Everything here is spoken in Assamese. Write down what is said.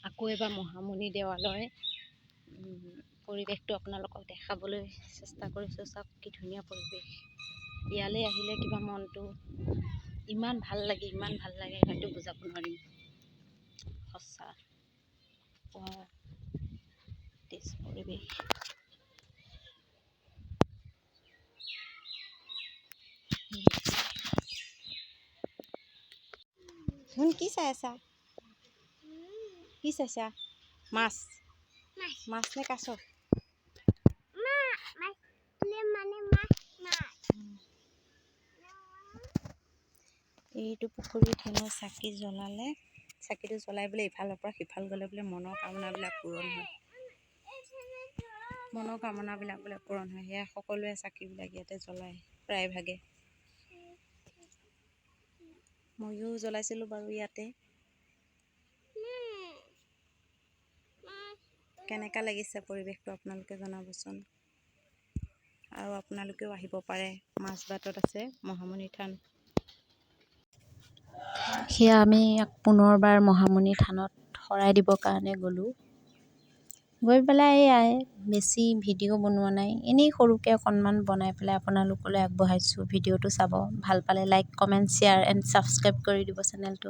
আকৌ এবাৰ মহামুনি দেৱালয় পৰিৱেশটো আপোনালোকক দেখাবলৈ চেষ্টা কৰিছোঁ। চাওক কি ধুনীয়া পৰিৱেশ। ইয়ালৈ আহিলে কিবা মনটো ইমান ভাল লাগে, ইমান ভাল লাগে, হয়তো বুজাব নোৱাৰিম। সঁচা পৰিৱেশ। ধুন, কি চাই আছা? কি চাইছা? মাছ? মাছ নে কাছ? এইটো পুখুৰীত হেনো চাকি জ্বলালে, চাকিটো জ্বলাই বোলে ইফালৰ পৰা সিফাল গ'লে বোলে মনৰ কামনাবিলাক পূৰণ হয়। মনৰ কামনাবিলাক বোলে পূৰণ হয়। সেয়া সকলোৱে চাকিবিলাক ইয়াতে জ্বলায় প্ৰায়ভাগে। ময়ো জ্বলাইছিলোঁ বাৰু ইয়াতে। কেনেকুৱা লাগিছে পৰিৱেশটো আপোনালোকে জনাবচোন। আৰু আপোনালোকেও আহিব পাৰে, মাজবাটত আছে মহামুনি থান। সেয়া আমি পুনৰবাৰ মহামুনি থানত শৰাই দিবৰ কাৰণে গ'লোঁ। গৈ পেলাই এয়াই, বেছি ভিডিঅ' বনোৱা নাই, এনেই সৰুকৈ অকণমান বনাই পেলাই আপোনালোকলৈ আগবঢ়াইছোঁ। ভিডিঅ'টো চাব, ভাল পালে like, comment, share and subscribe কৰি দিব চেনেলটো।